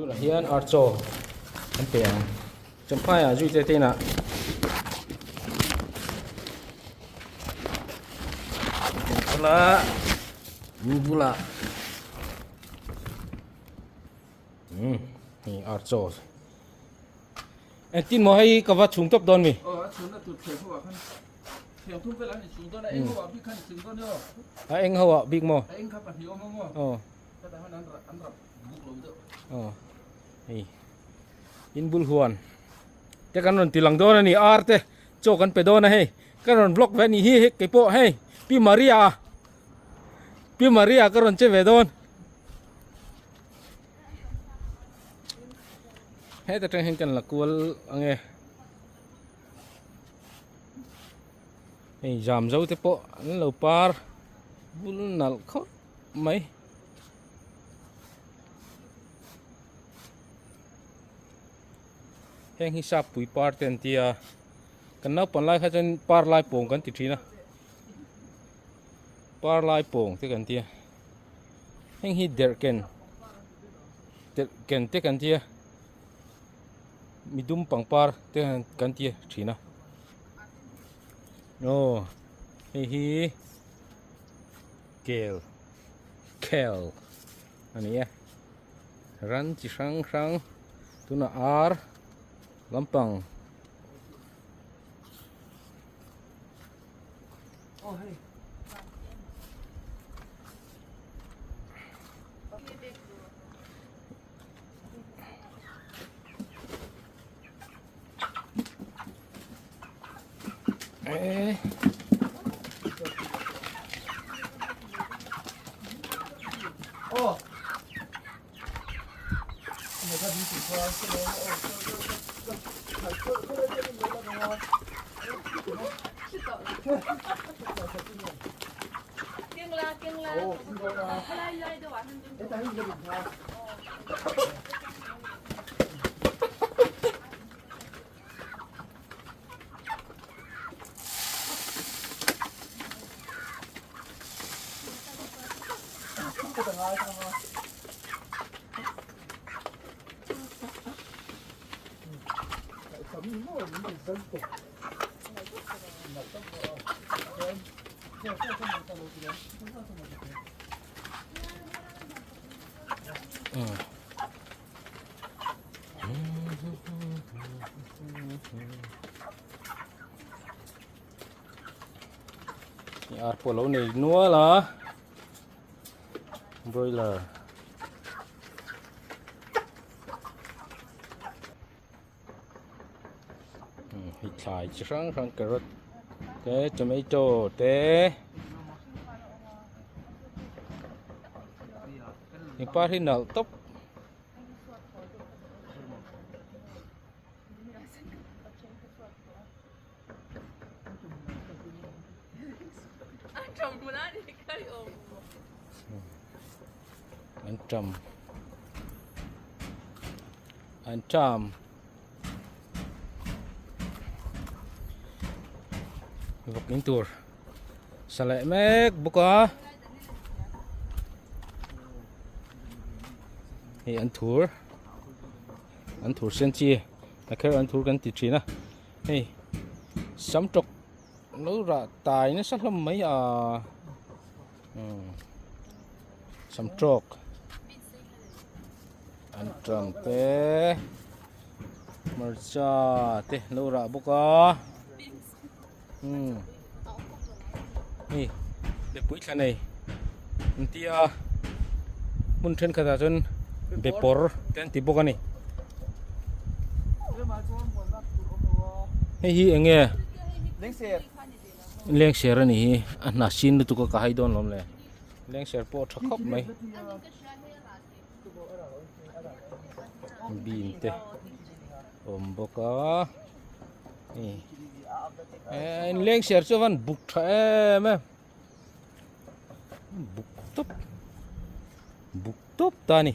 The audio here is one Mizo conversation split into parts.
Hmunah hian ar chaw an pe ang. Champhaiah zui te te inah bulah bulah umm hei ar chaw engtin maw hei ka va chhung tawp dawn mi. Aw a chhunna tur thleng ho ah khan thleng thum vel an inchhung dawn a eng ho ah bik khan inchhung dawn emaw. A eng ho ah bik maw? A eng kha pahnih awm ang aw. Aw. Hetah hian an an rap buk lo deuh. Aw hei in bul huan te kan rawn ti lang dawn a ni ar te chaw kan pe dawn a hei ka rawn vlog ve a nih hi hei keipawh hei pi Maria pi Maria ka rawn che ve dawn heta tang hian kan la kual ang e hei zam zo te pawh an lo par bul nalh khawp mai. Heng hi sap pui par te an ti a kan naupang lai kha chuan par lai pawng kan ti thin a par lai pawng te kan ti a heng hi derhken derhken te kan ti a midum pangpar te kan ti thin a aw hei hi kel kel a ni e ran chi hrang hrang tunah ar lampang Eh. Ar pawh lo nei nual a broiler hei thlai chi hrang hrang carrot te tomato te pangpar hi nalh tawp. An ṭam an ṭam vawk in tur sa leh mek bawk a. Hei an thur an thur sen chi a kher an thur kan ti thin a hei sam tawk lo rah tai nasa hlawm mai a umm sam tawk an tang te hmarcha te lo rah bawk a umm hei mipui thla nei an ti a hmun thenkhatah chuan be pawr te an ti bawk a ni hei hi eng nge lengser a nih hi a hna sin lutuk a ka hai dawn lawm le lengser pawh a tha khawp mai bean te awm bawk a hei eh lengser chu a van buk tha em em buk tawp buk tawp ta a ni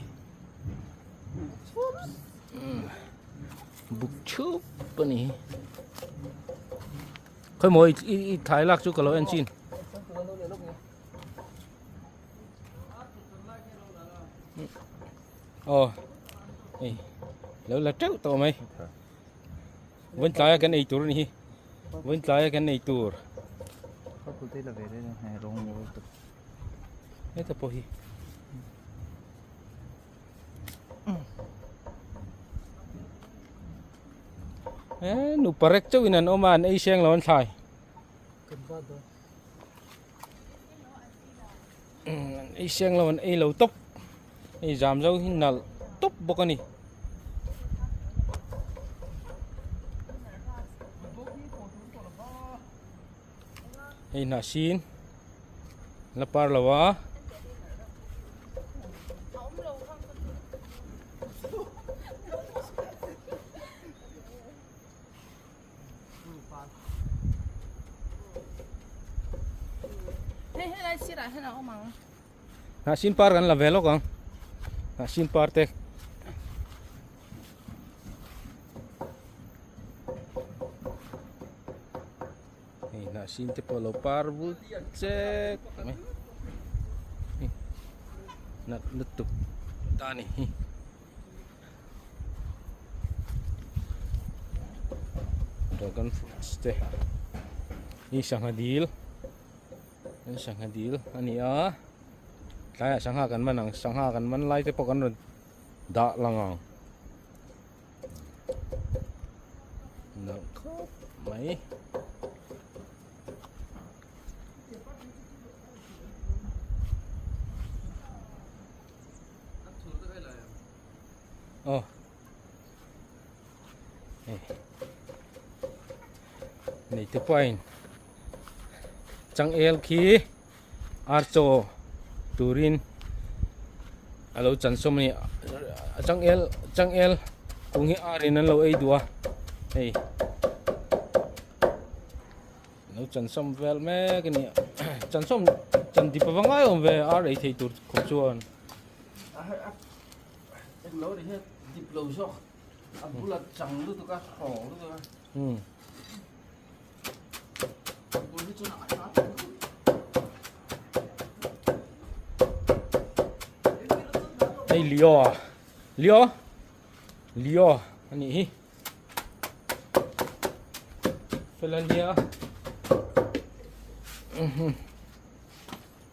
buk thup a ni khawimaw i thlai lak chu ka lo en chin. Aw hei. la teuh tawh mai. Vawiin tlaia kan ei tur a ni hi. Vawiin tlaia kan ei tur. Heta pawh hi. Eh, nupa rek chauhin an awm a, an ei seng lo an thlai. An ei seng lo an ei lo tawp. Hei zam zo hi nalh tawp bawk a ni. Hei hnah sin la par lo a. Hnah sin par kan la ve lawk ang hnah sin par te hei hnah sin te pawh lo par vul chek mai nat lutuk ta ni hi. Dragon fruits te hi sangha dil sangha dil a ni a tlaiah sangha kan man ang sangha kan man lai te pawh kan rawn dah lang ang nalh khawp mai. Aw hei neite pawhin changel khi ar chaw turin a lo chan sawm a ni a changel changel kung hi ar in an lo ei duh a hei. Lo chansawm vel mek a ni chansawm chan dip ava ngai awm ve ar ei thei tur khawp chuan. Englo ni hian dip lo zawk a bula chang lutuk a hrawng lutuk a. Bul hi chuan a tha thei lutuk. Hei Leo a Leo Leo a nih hi. Fel a nia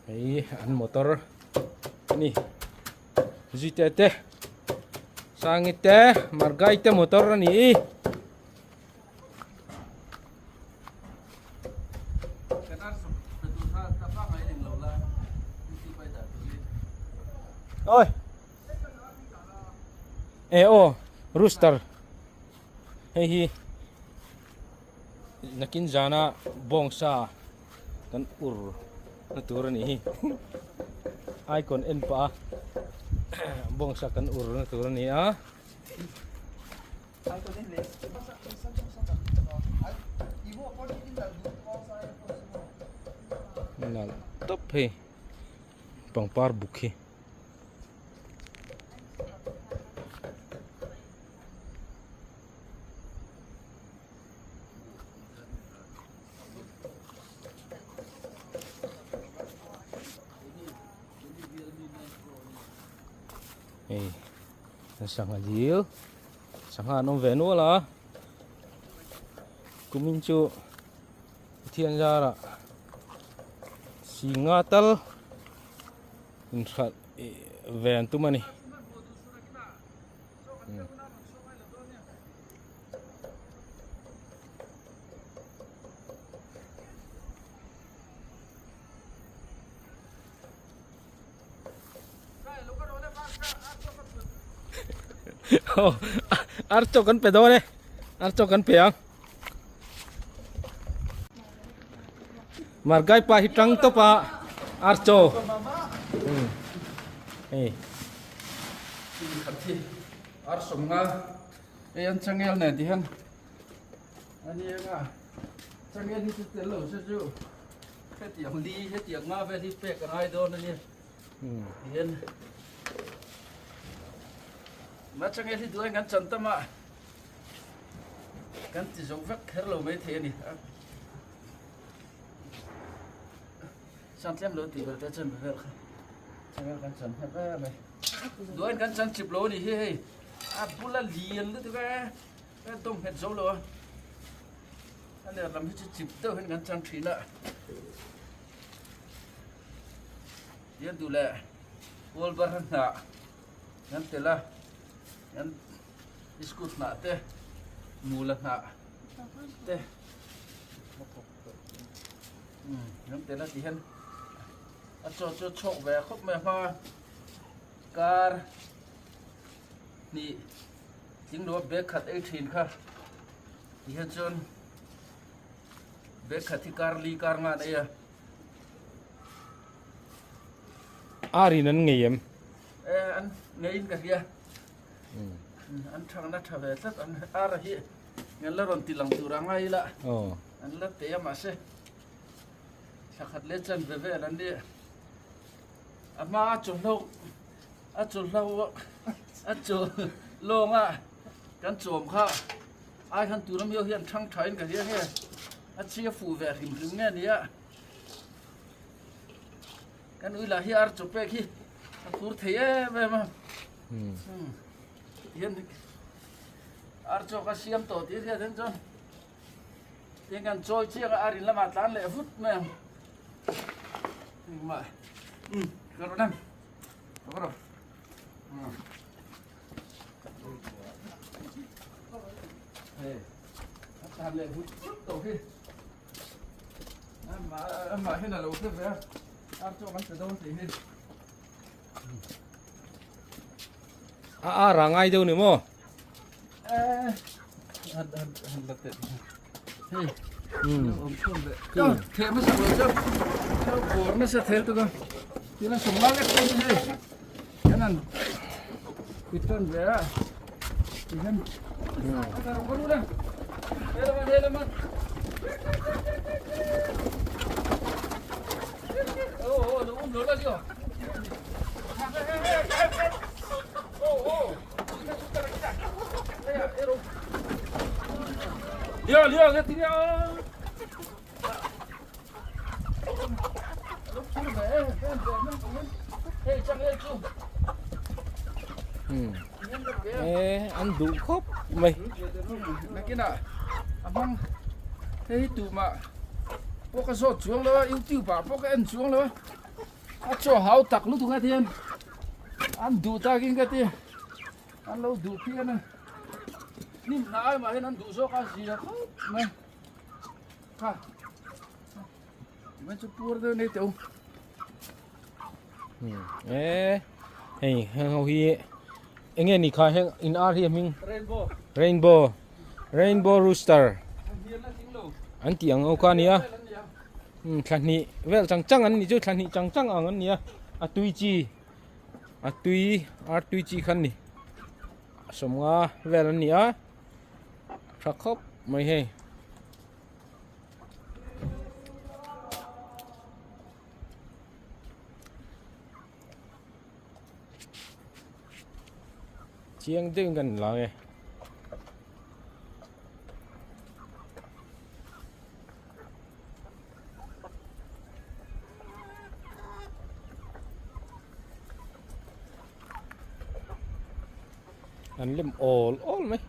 hei an motor a ni zite te sangi te margai te motor a ni. Ôi e aw rooster hei hi nakin zana bawngsa kan ur na tur a nih hi icon en pah a bawngsa kan ur na tur a ni a. Nalh tawp hei pangpar buk hi. Hei sangha dil sangha an awm ve nual a kumin chu Pathian zarah singa tal. Inhralh ve an tum a ni. Ar chaw kan pe dawn e ar chaw kan pe ang Margai pa hi tang tawp a ar chaw hei ar sawm nga hei an changel nen ti hian ani anga changel hi chu tel lo se chu hetiang li hetiang nga vel hi pek a ngai dawn ania ti hian ma changel hi duai kan chan tam a. Kan ti zo vek kher lo mai thei a ni. Sang tlem lo tih vel te chuan vel kha. Changel kan chan hnem em mai. Duain kan chan chip lo a ni hi hei. A bula lian lutuk e a dawm nghet zo lo a a ler lam hi chu chip deuh hian kan chang thin a tian duh leh kual bar hnah kan tel a kan biskut hnah te mula hnah te kan tel a ti hian a chaw chu a chhawk ve khawp mai a hma kar hnih tling lo a bag khat ei thin kha ti hian chuan bag khat hi kar li kar nga an ei a. Ar in an ngei em? E an ngei in ka hria. An thang na tha ve tlat an ar hi an la rawn ti lang tur a ngai ila. An la te a mahse thla khat leh chan ve vel an nia. A hma a chawhlo a chawhlo a chaw lawng a kan chawm kha ai khan tur ami ho hian thang tha in ka hria nge a chhia fuh ve hrim hrim nge nia. Kan ui lah hi ar chaw pek hi a phur thei em em a. Hian ar chaw ka siam tawh tih hriat hian chuan tiang kan chawi chiang a ar in lamah tlan leh vut mai ang. Engmah ka rawn em ka rawn. Hei a tlan leh vut vut tawh hi. Amah hian a lo hre ve a, ar chaw kan pe dawn tih hi. A ar a ngai deuh ni maw? Eh, han han han la teh. Hei. Awm chhuak leh. Theh hmasa lo chu. Chau bawr nasa thel tu ka. Tina sawmnga lek pawh ni hei. Hian an pitan ve a. Ti hian. A rawng ka lut a. He lam he lam. Oh oh lo um lo la lio. Oh oh. Lio lio cái tí lio. Ê, ăn đủ khóc mày. Hei tu mà pawh ka zawt chuang lo a youtube ah pawh ka en chuang lo a a chaw hau tak lutuk a thian an duh takin ka ti an lo duh phian a hnim hnah ai mah hian an duh zawk a zia khawp mai. Kha Mình chu pur deuh nei teu. E hei heng ho hi enge ni kha heng in ar hi a hming Rainbow. Rainbow Rainbow Rooster an tih ang ho kha ania thla hnih vel chang chang an ni chu thla hnih chang chang ang an nia a tui chi a tui ar tui chi kha an ni sawmnga vel an ni a tha khawp mai hei. Chiang deuhin kan lang e. An lem awl awl mai.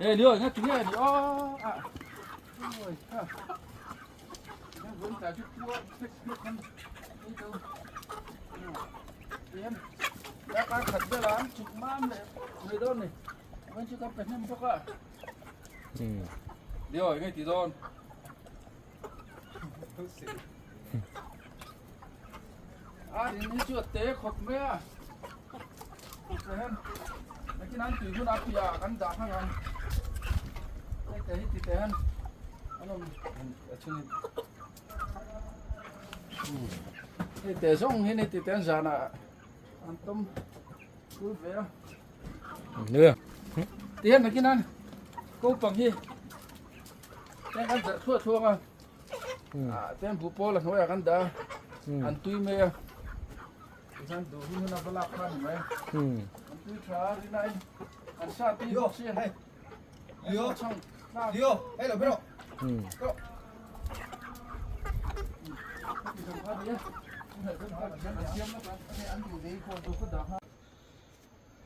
Ê đi rồi, nhá, chúng này đi. Ô, à. Ôi, ha. Nhá, vốn cả chút cua, thích nước không. Đi đâu. Em. Đã cá khẩn ra lắm, chụp mam này. Người đâu này. Vẫn chưa có phải năm bốc ạ. Đi rồi, ngay tí đòn. A in hi chu a te khawp mai a tihian nakin an tui hunah piah ah kan dah hang ang hei te hi ti te hian an awm a then hei te zawng hi ni ti te an zanah an tawm kul ve a nia tihian nakin an. Kopang hi heng an zarh thluah thluang a ah chuan buhpawl a hnuaiah kan dah a an tui mai a tichuan duh hun hun a va lak kha a ni mai an tui tha a rin aiin an sa tui bawk si a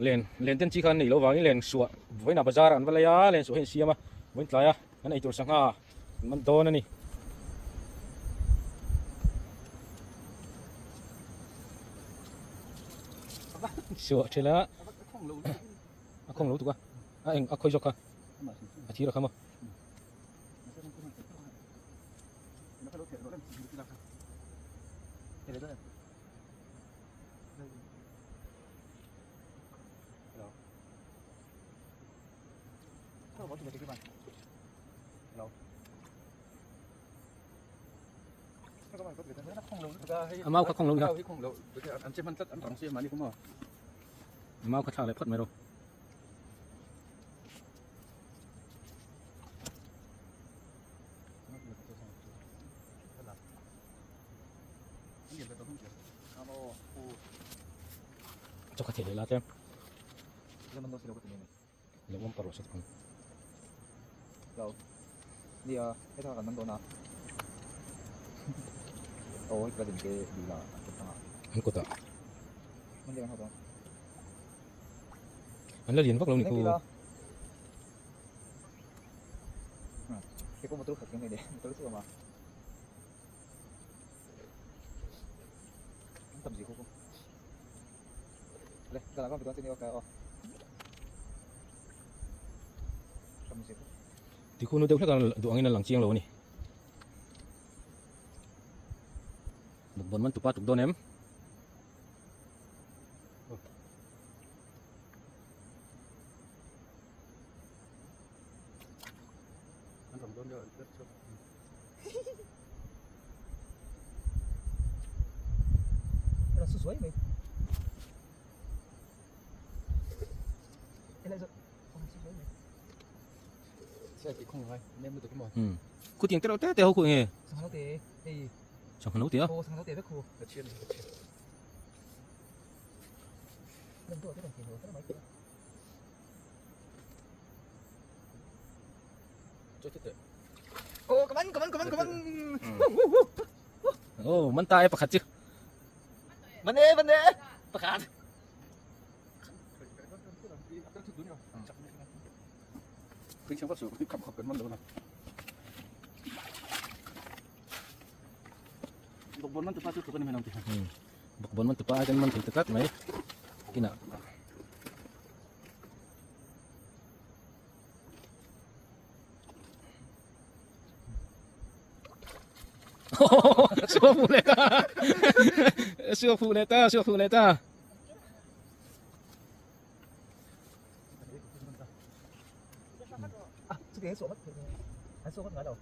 Len len ten chi kha an neih loh vangin len suah vawiinah bazar ah an va lei a len suah hi an siam a vawiin tlai a an eitur sangha an man dawn a ni. Suah thil a a khawng lo tuk a a eng a khawi zawk kha a thir a kha maw. A mau kha khawng lo ni kha. A mau kha thlak leh phawt mai rawh. Chaw kha thei leh la tlem. Lo awm parh rawh se tikhan. Lo. Nia, heta kan man dawn a. Aw, hei ka din te dil a an kut anga. An kut ah. Man deuh an ho dawn. An la lian vak lo ni khu. Hei pawh motor khat kan nei leh, motor chu a awm a. An tam zui khawp a. Le, ka la ka ni ka aw. Tam zui khawp. Ti khu nu deuh hlek a duh angin a lang chiang lo a ni. Bawkbawn man tupa tuk dawn em? Khutiang te reuh te te ho khu enge? Sangha no te a? Oh, come on, come on, come on, come on. Oh, man ta e pakhat chu. Man e, man e. Pakhat. Bawkbawn man tupa ai kan man thei ta tlat mai. Kinah. Suak fuh leh ta. Suak fuh leh ta, suak fuh leh ta. À, chu ti suak mất. An suak mất ngai lo.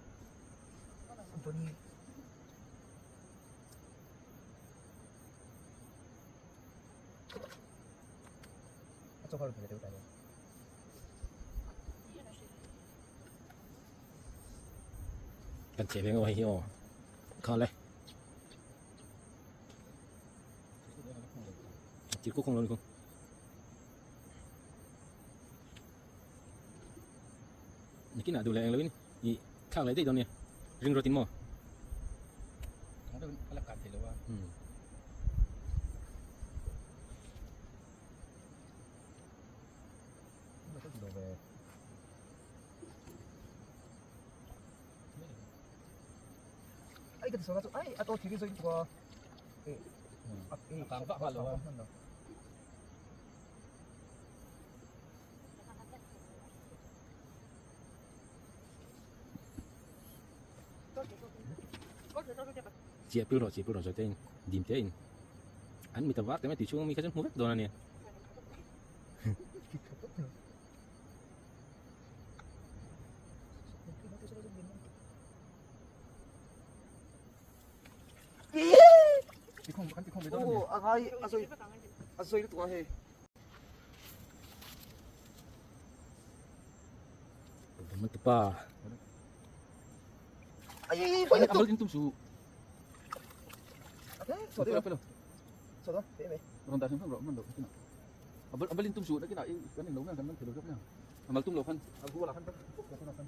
Kan che ve ngaw hei hi aw kha le chỉ có không luôn không cái nào đủ lẹ lối nhỉ thang lấy đây đâu nè ring rồi tin mò Chia pil rawh chia pil rawh zawh te in dim te in an mi ta var te mai tui chhung ami kha chuan hmu vek dawn a nia. Matupa. Ai, pai Amal in tum su. Sorry. Pelo. Sorry, te me. Ron da sim ro man do kina. Abal abal in tum su na kina i kan lo na kan man thelo na. Amal tum lo khan. Abu la khan. Khan.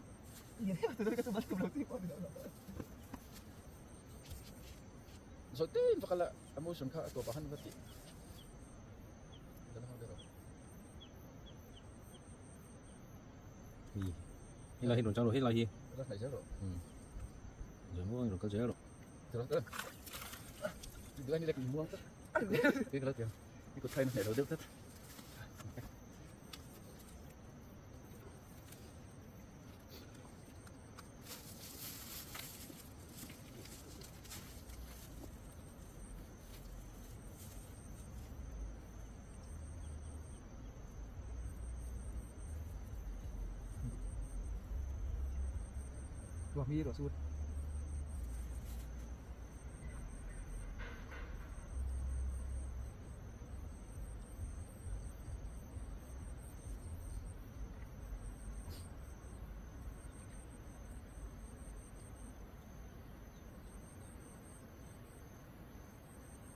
So tin fakala emotion kha to pa han vati. Dan ho dero. Hi. Hi lai hi ron chang ro hi lai hi. La nai zero. Rồi mua rồi có dễ rồi. Tero tero. Dua ni lek muang ta. Cái cái kìa. Cái cột thay nó này đâu tất. Tuah mi ro su.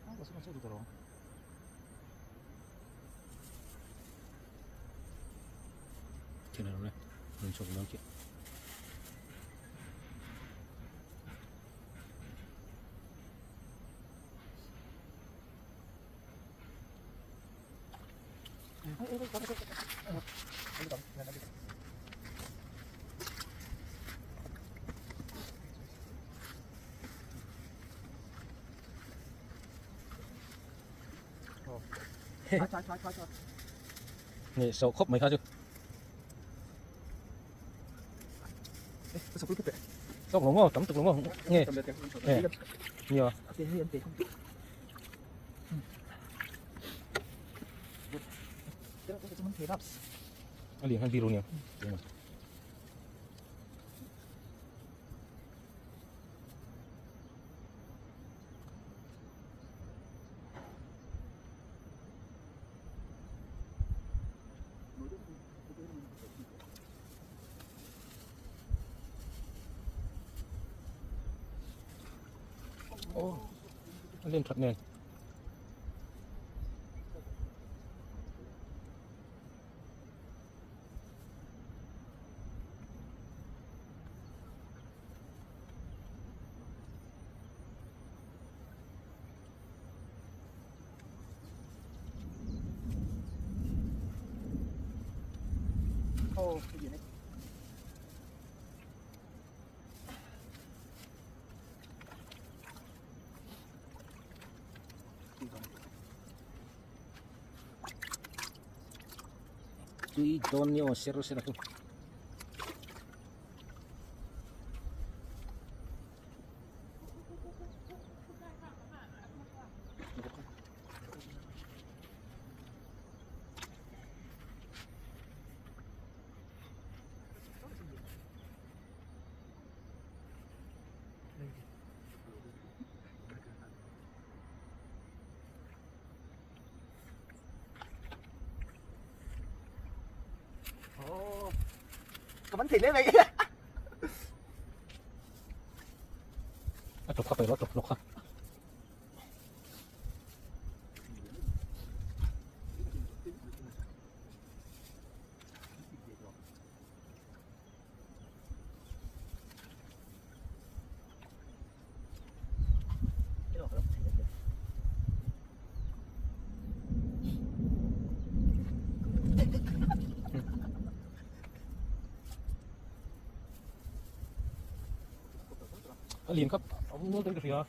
Ah, ro su ma su ro. Thế này rồi này. Mình chụp nó kìa. Nè, sầu khóc mấy khá chứ. Sọc lắm không? Tắm tục lắm không? Nghe. Nghe. Nhiều. Liền han biru niya. Oh, lên thật nè. Oh, cái gì này? Tui donyo sero sero tu. Cái bánh thịt đấy mày. À, chụp khắp phải đó, chụp lục khắp. Liền khắp, ông muốn tới cái gì hả?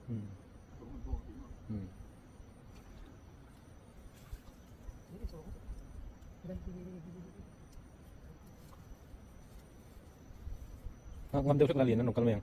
Ừ. Ừ. Ngâm tiêu rất là liền nó nổ cơm miệng.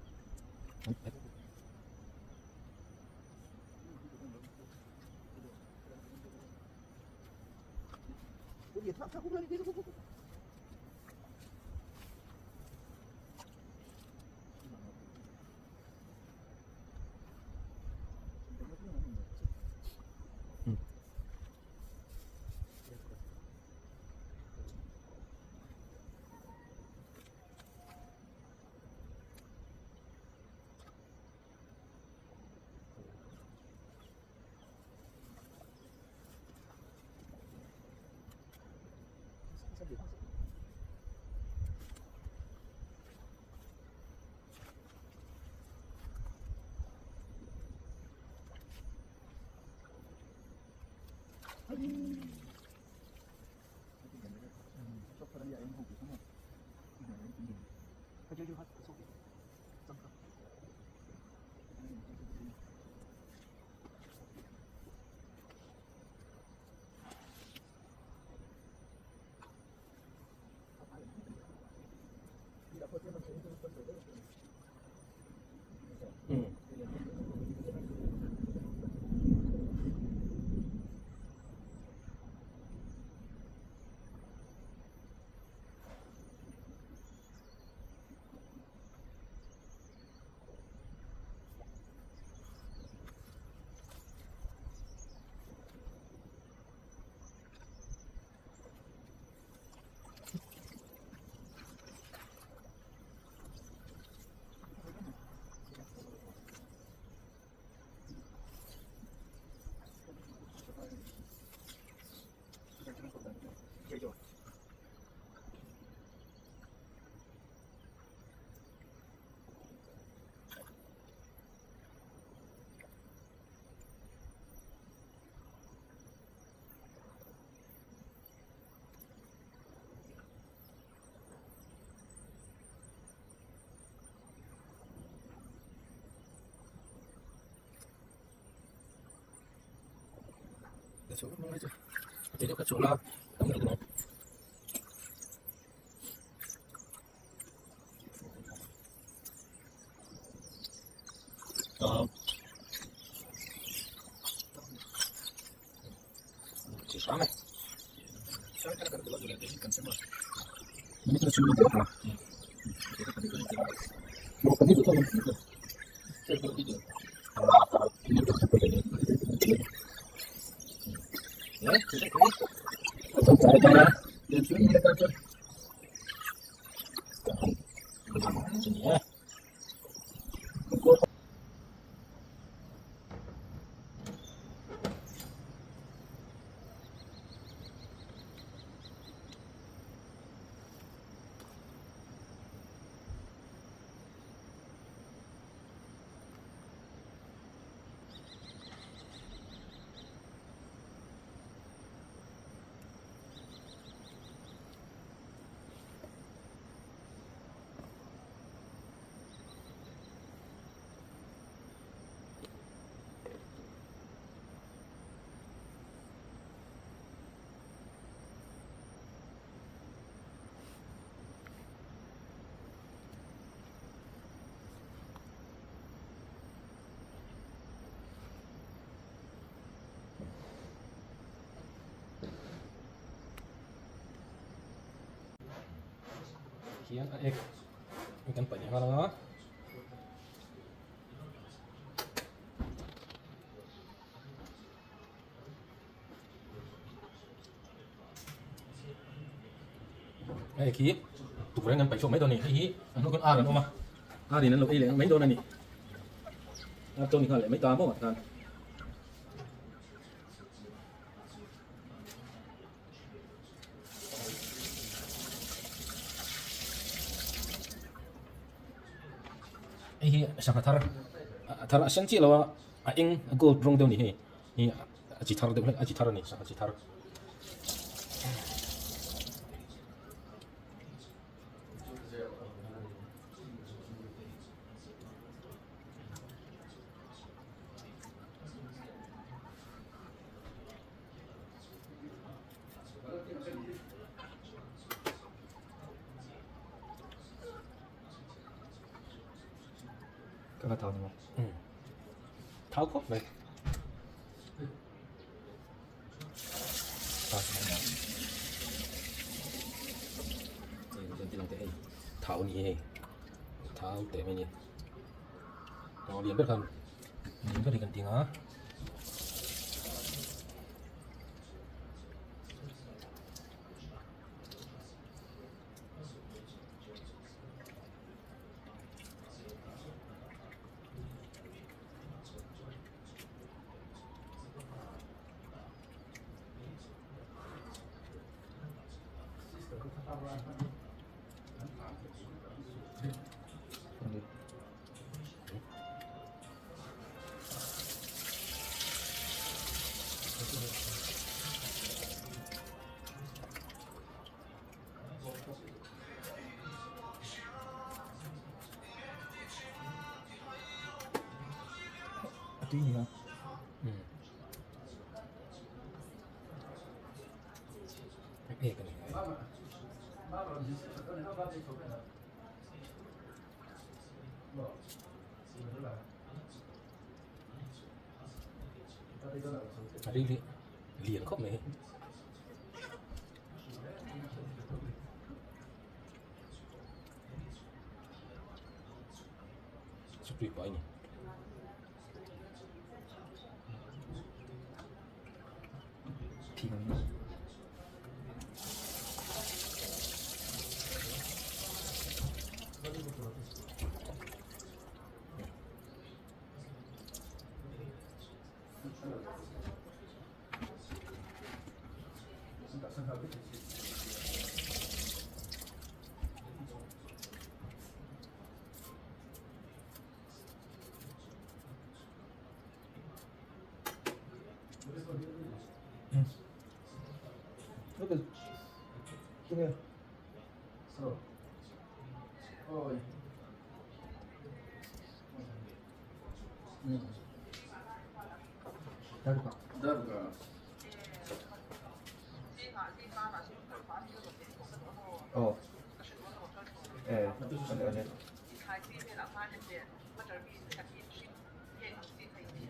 Hian a ek kan paih nghal anga. Hei khi tukverh an paih chhuak mai dawn a ni hei hi a hnung khan ar an awm a ar in an lo ei leh mai dawn a ni ar chaw ni nghal leh mai ta maw tikhan. Hei hi sangha thar a thar a sen chiah lo a a eng a gold rawng deuh a ni hei hi a chi thar deuh hlek a chi thar a ni sangha chi thar. Ka thau ni maw? Thau khawp mai. Thau ni hei thau teh mai a ni aw lian ber khan lian ber hi kan ding a. A tui ni a. A ri lian khawp mai. Tui pai ni.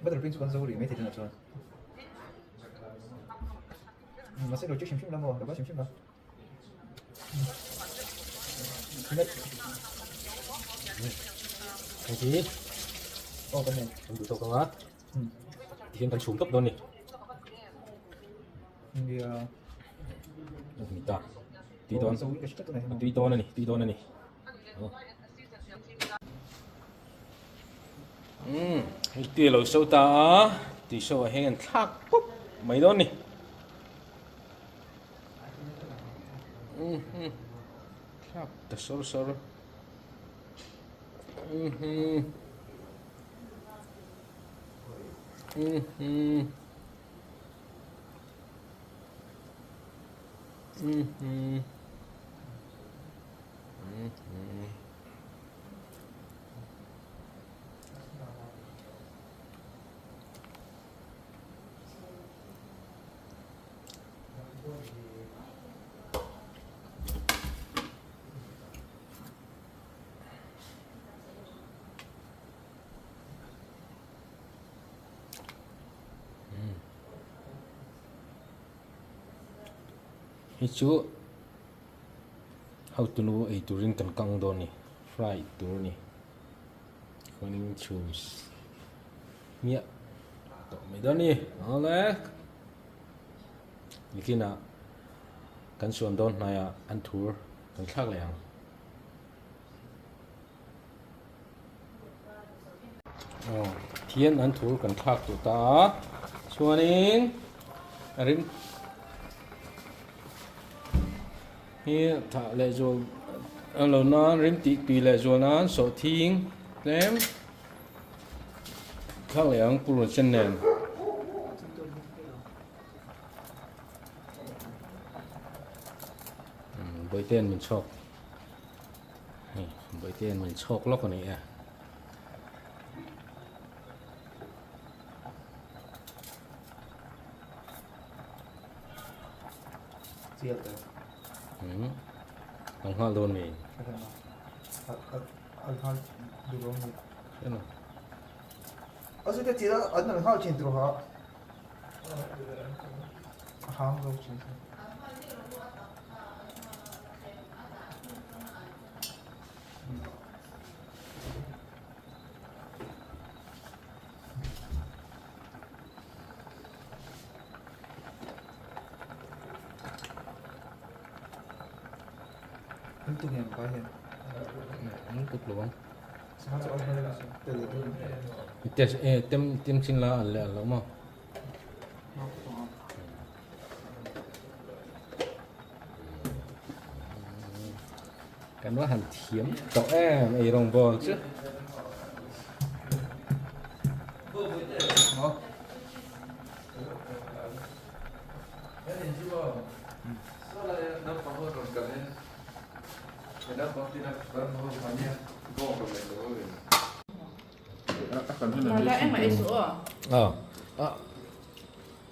Butter bean chu kan zo rih mai thei thin ah chuan mahse lo check hrim hrim la maw lo kal hrim hrim la Hei hi aw kan nei kan duh tawk ang a tihian kan chhum tawp dawn a ni nia ni ta tui dawn tui dawn a ni tui dawn a ni. Umm hei tui a lo so ta a tui so ah hian an thlak pawp mai dawn a ni umm thlak ta sawr sawr umm umm umm Hei chu Hotunu ei turin kan kang dawn a ni fry tur a ni chuanin chhum hmiah tawh mai dawn a ni awle nikinah kan suan dawn hnaiah an thur kan thlak leh ang. Aw thian an thur kan thlak tawh ta a chuanin a rim hi thah leh zual a lo nan rim tih tui leh zual nan sawhthing tlem thlak leh ang purun sen nen. Bawihte an min chhawk. Hei bawihte an min chhawk lawk a ni e. Ang nghal dawn mi. An tuk lo ang. Test e tem tem chin la an le an lo maw. Kan va han thiam tawh em ei rawng bawl chu.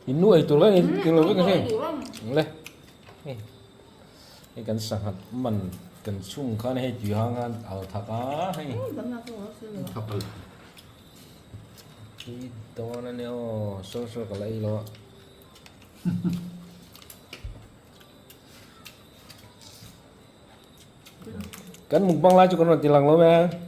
In nu ei tur vek in lo vek a hei le hei kan sangha man kan chhung khan hei tui hang khan al thak a hei tui dawn a nia aw saw saw ka la ei lo a. Kan mukbang lai chu kan rawn ti lang lo mai a.